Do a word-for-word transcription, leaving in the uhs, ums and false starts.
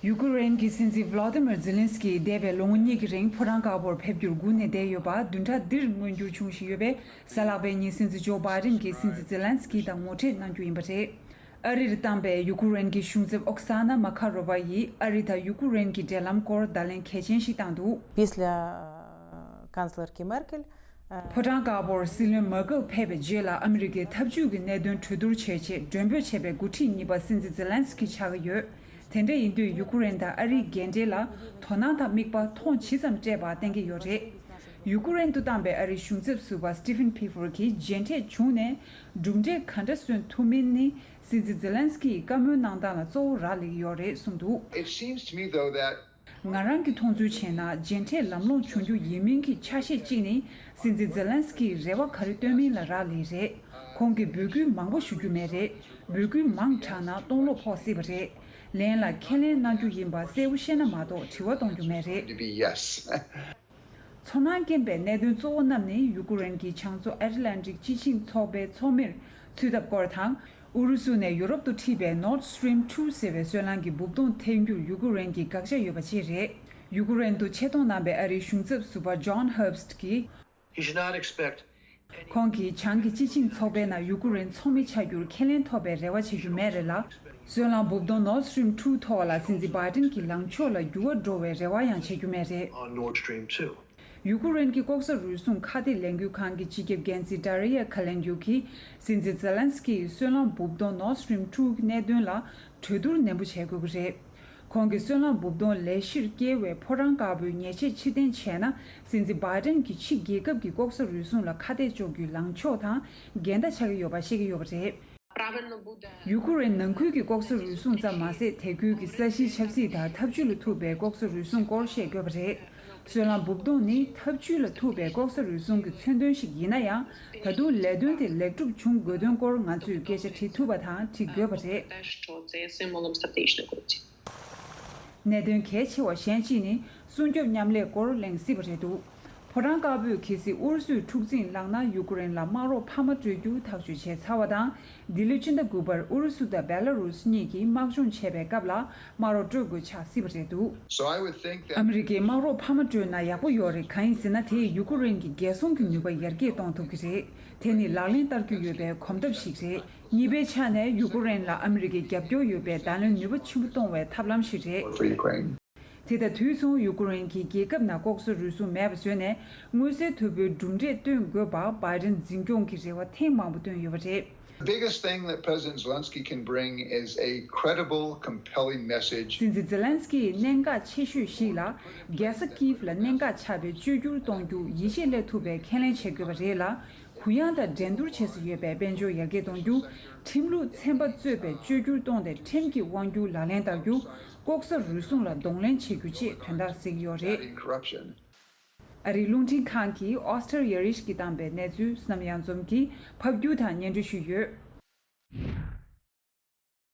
ཡུ་ཀེ་རེན་གྱི་སྲིད་འཛིན་ཝ་ལོ་ཏི་མིར་ཛེ་ལན་སི་ཀི་འདས་པའི་ལོ་ངོ་གཉིས་ཀྱི་རིང་ཕོ་བྲང་དཀར་པོར་ཕེབས་རྒྱུར་སྒུག་ནས་བསྡད་ཡོད་པ་བདུན་ཕྲག་འདིར་མངོན་འགྱུར་བྱུང་བཞིན་ཡོད་པས། གཟའ་ལྷག་པའི་ཉིན་སྲིད་འཛིན་ཇོ་བྷའི་ཌེན་གྱིས་སྲིད་འཛིན་ཛེ་ལན་སི་ཀི་དང་ངོ་འཕྲད་གནང་རྒྱུ་ཡིན་པ་རེད། ཨ་རིར་བཏང་པའི་ཡུ་ཀེ་རེན་གྱི་གཞུང་ཚབ་ཨོག་ས་ན་མ་ཁ་རོ་ཝ་ཡིས་ཨ་རི་དང་ཡུ་ཀེ་རེན་གྱི་འབྲེལ་ལམ་སྐོར་བརྡ་ལན་གལ་ཆེན་ཞིག་བཏང་འདུག Після канцлерки Меркель, ཕོ་བྲང་དཀར་པོར་སྲིད་བློན་མར་ཀལ་ཕེབས་པའི་རྗེས་ལ་ཨ་མི་རི་ཀའི་འཐབ་ཇུས་ཀྱི་གནད་དོན་གྲོས་བསྡུར་བྱེད་ཆེད་མགྲོན་འབོད་བྱས་པའི་འགོ་ཁྲིད་གཉིས་པ་སྲིད་འཛིན་ཛེ་ལན་སི་ཀི་ཆགས་ཀྱི་ཡོད། དེ་འདྲ་ཡིན་དུས་ཡུ་ཀེ་རེན་དང་ཨ་རིའི་འགན་འཁྲི་ལ་དོ་སྣང་དང་དམིགས་པ་མཐོང་ཇི་ཙམ་སྤྲད་པ་བསྟན་གྱི་ཡོད་རེད། ཡུ་ཀེ་རེན་དུ་བཏང་པའི་ཨ་རིའི་གཞུང་ཚབ་ཟུར་པ་སི་ཏི་ཕན་ཕི་ཧྥར་གྱིས་མཇལ་འཕྲད་བྱུང་ནས་གྲུབ་འབྲས་ག་འདྲ་སོན་ཐུབ་མིན་ནི་སྲིད་འཛིན་ཛེ་ལན་སི་ཀིས་བཀའ་མོལ་གནང་སྟངས་ལ་གཙོ་བོ་རག་ལས་ཀྱི་ཡོད་རེད་གསུངས་འདུག It seems to me, though, that ང་རང་གི་མཐོང་ཚུལ་བྱས་ན་མཇལ་འཕྲད་ལམ་ལྷོང་བྱུང་རྒྱུ་ཡིན་མིན་གྱི་ཆ་ཤས་གཅིག་ནི་སྲིད་འཛིན་ཛེ་ལན་སི་ཀིས་རེ་བ་ག་རེ་བཏོན་མིན་ལ་རག་ལས་རེད། ཁོང་གིས་འབོད་སྐུལ་མང་པོ་ཞུ་རྒྱུ་མེད་རེད། འབོད་སྐུལ་མང་དྲགས་ན་སྟོང་ལོག་ཕོག་སྲིད་པ་རེད། ལན་ལ་ཁས་ལེན་གནང་རྒྱུ་ཡིན་པ་གསལ་པོ་ཤེས་ན་མ་གཏོགས་དྲི་བ་གཏོང་རྒྱུ་མེད་རེད། To be yes. ཚོར་སྣང་སྐྱེན་པའི་གནད་དོན་གཙོ་བོ་རྣམས་ནི་ཡུ་ཀེ་རེན་གྱི་བྱང་མཚོ་ཨེཊ་ལན་ཊིག་སྤྱི་ཆིངས་ཚོགས་པའི་ཚོགས་མིར་ཚུད་ཐབས་སྐོར་དང་། ཨུ་རུ་སུ་ནས་ཡུ་རོབ་ཏུ་ཁྲིད་པའི་Nord Stream two ཟེར་བའི་སོལ་རླངས་ཀྱི་འབུབ་དོང་འཐེན་རྒྱུར་ཡུ་ཀེ་རེན་གྱི་དགག་བྱ་ཡོད་པ་བཅས་རེད། ཡུ་ཀེ་རེན་དུ་ཆེད་གཏོང་གནང་པའི་ཨ་རིའི་གཞུང་ཚབ་ཟུར་པ་John Herbst གྱིས། You should not expect ཁོང་གིས་བྱང་གི་སྤྱི་ཆིངས་ཚོགས་པའི་ནང་ཡུ་ཀེ་རེན་ཚོགས་མི་ཆགས་རྒྱུར་ཁས་ལེན་ཐོབ་པའི་རེ་བ་བྱེད་རྒྱུ་མེད་རེད་ལ། སོལ་རླངས་འབུབ་དོང་Nord Stream two ཐོག་ལ་སྲིད་འཛིན་བྷའི་ཌེན་གྱི་ལངས་ཕྱོགས་ལ་འགྱུར་བ་འགྲོ་བའི་རེ་བ་ཡང་བྱེད་རྒྱུ་མེད་རེད། On Nord Stream two. ཡུ་ཀེ་རེན་གྱི་ལྐོག་ཟ་རུལ་སུངས་ཁ་གཏད་ལས་འགུལ་ཁང་གི་སྤྱི་ཁྱབ་འགན་འཛིན་Daria Kaleniuk གིས་སྲིད་འཛིན་ཛེ་ལན་སི་ཀིས་སོལ་རླངས་འབུབ་དོང་Nord Stream two གི་གནད་དོན་ལ་གྲོས་བསྡུར་ནན་པོ་བྱེད་དགོས་ཀྱི་རེད། ཁོང་གིས་སོལ་རླངས་འབུབ་དོང་ལས་གཞིར་བསྐྱལ་བའི་ཕོ་བྲང་དཀར་པོའི་ཉེས་ཆད་ཕྱིར་འཐེན་བྱས་ན་སྲིད་འཛིན་བྷའི་ཌེན་གྱིས་ཕྱི་རྒྱལ་ཁབ་ཀྱི་ལྐོག་ཟ་རུལ་སུངས་ལ་ཁ་གཏད་གཅོག་རྒྱུའི་ལངས་ཕྱོགས་དང་འགལ་ཟླ་ཆགས་ཀྱི་ཡོད་པ་བཤད་ཀྱི་ཡོད་པ་རེད། Правильно буде. ཡུ་ཀེ་རེན་ནང་ཁུལ་གྱི་ལྐོག་ཟ་རུལ་སུངས་ཙམ་མ་ཟད་དེ་ཁུལ་གྱི་ས་གཞིའི་ཆབ་སྲིད་དང་འཐབ་ཇུས་ལ་ཐུག་པའི་ལྐོག་ཟ་རུལ་སུངས་སྐོར་བཤད་དགོས་པ་རེད། སོལ་རླངས་འབུབ་དོང་ནི་འཐབ་ཇུས་ལ་ཐུག་པའི་ལྐོག་ཟ་རུལ་སུངས་ཀྱི་མཚོན་དོན་ཞིག་ཡིན་ན་ཡང་ད་དུང་ལས་དོན་དེ་ལེགས་གྲུབ་བྱུང་དགོས་དོན་སྐོར་ང་ཚོས་སྐད་ཆ་དྲི་ཐུབ་པ་དང་དྲི་དགོས་པ་རེད། Те, що це є символом стратегічної корупції. གནད་དོན་གལ་ཆེ་བ་གཞན་གཅིག་ནི་སྲུང་སྐྱོབ་མཉམ་ལས་སྐོར་གླེང་སྲིད་པ་རེད་འདུག་ཕོ་བྲང་དཀར་པོས་གལ་སྲིད་ཨུ་རུ་སུས་འཁྲུག་འཛིང་བསླངས་ན་ཡུ་ཀེ་རེན་ལ་དམག་རོགས་འཕར་མ་སྤྲོད་རྒྱུ་ཐག་གཅོད་བྱས་ཚར་བ་དང་འདི་ལོའི་སྤྱི་ཟླ་དགུ་པར་ཨུ་རུ་སུ་དང་བེ་ལ་རུས་གཉིས་ཀྱིས་དམག་སྦྱོང་བྱས་པའི་སྐབས་ལ་དམག་རོགས་སྤྲོད་དགོས་ཆགས་སྲིད་པ་རེད་འདུག So I would think that ཨ་མི་རི་ཀས་དམག་རོགས་འཕར་མ་སྤྲོད་ན་ཡག་པོ་ཡོད་རེད། གང་ཡིན་ཟེར་ན་དེས་ཡུ་ཀེ་རེན་གྱི་རྒྱལ་སྲུང་གི་ནུས་པ་ཡར་རྒྱས་གཏོང་ཐུབ་ཀྱི་རེད། དེ་ནི་ལག་ལེན་བསྟར་རྒྱུ་ཡོད་པའི་གོམ་སྟབས་ཤིག་རེད། གཉིས་པའི་ཆ་ནས་ཡུ་ཀེ་རེན་ལ་ཨ་མི་རི་ཀའི་རྒྱབ་སྐྱོར་ཡོད་པས་བརྡ་ལན་ནུས་པ་ཆེན་པོ་གཏོང་བའི་ཐབས་ལམ་ཞིག་རེད། For Ukraine. དེ་དང་དུས་མཚུངས་ཡུ་ཀེ་རེན་གྱིས་རྒྱལ་ཁབ་ནང་ལྐོག་ཟ་རུལ་སུངས་མེད་པ་བཟོས་ནས་མངོན་གསལ་དོད་པོའི་གྲུབ་འབྲས་སྟོན་དགོས་པ་བྷའི་ཌེན་འཛིན་སྐྱོང་གི་རེ་བ་ཐེངས་མང་པོ་བཏོན་ཡོད་པ་རེད། The biggest thing that President Zelensky can bring is a credible, compelling message. སྲིད་འཛིན་ཛེ་ལན་སི་ཀིས་གནད་འགག་ཆེ་ཤོས་ཤིག་ལ་རྒྱལ་ས་ཀིབ་ལ་གནད་འགག་ཆགས་པའི་བཅོས་བསྒྱུར་གཏོང་རྒྱུ་ཡིད་ཆེས་སླེབས་ཐུབ་པའི་ཁས་ལེན་བྱེད་དགོས་པ་རེད་ལ། གུ་ཡངས་དང་འགྲན་བསྡུར་བྱེད་ས་ཡོད་པའི་དཔལ་འབྱོར་ཡར་རྒྱས་གཏོང་རྒྱུ། ཁྲིམས་ལུགས་ཚན་པ་གཙོས་པའི་བཅོས་བསྒྱུར་གཏོང་སྟེ་ཁྲིམས་ཀྱི་དབང་སྒྱུར་ལག་ལེན་བསྟར་རྒྱུ། ལྐོག་ཟ་རུལ་སུངས་ལ་གདོང་ལེན་བྱེད་རྒྱུ་བཅས་དོན་དག་གཟིགས་ཡོད་རེད། Corruption. ཨ་རིའི་རླུང་འཕྲིན་ཁང་གིས་ཨོ་སི་ཐར་ཡ་རིས་ཀྱིས་བཏང་པའི་གནས་ཚུལ་བསོད་ནམས་གཡང་འཛོམས་ཀྱིས་ཕབ་སྒྱུར་དང་སྙན་སྒྲོན་ཞུས་ཡོད།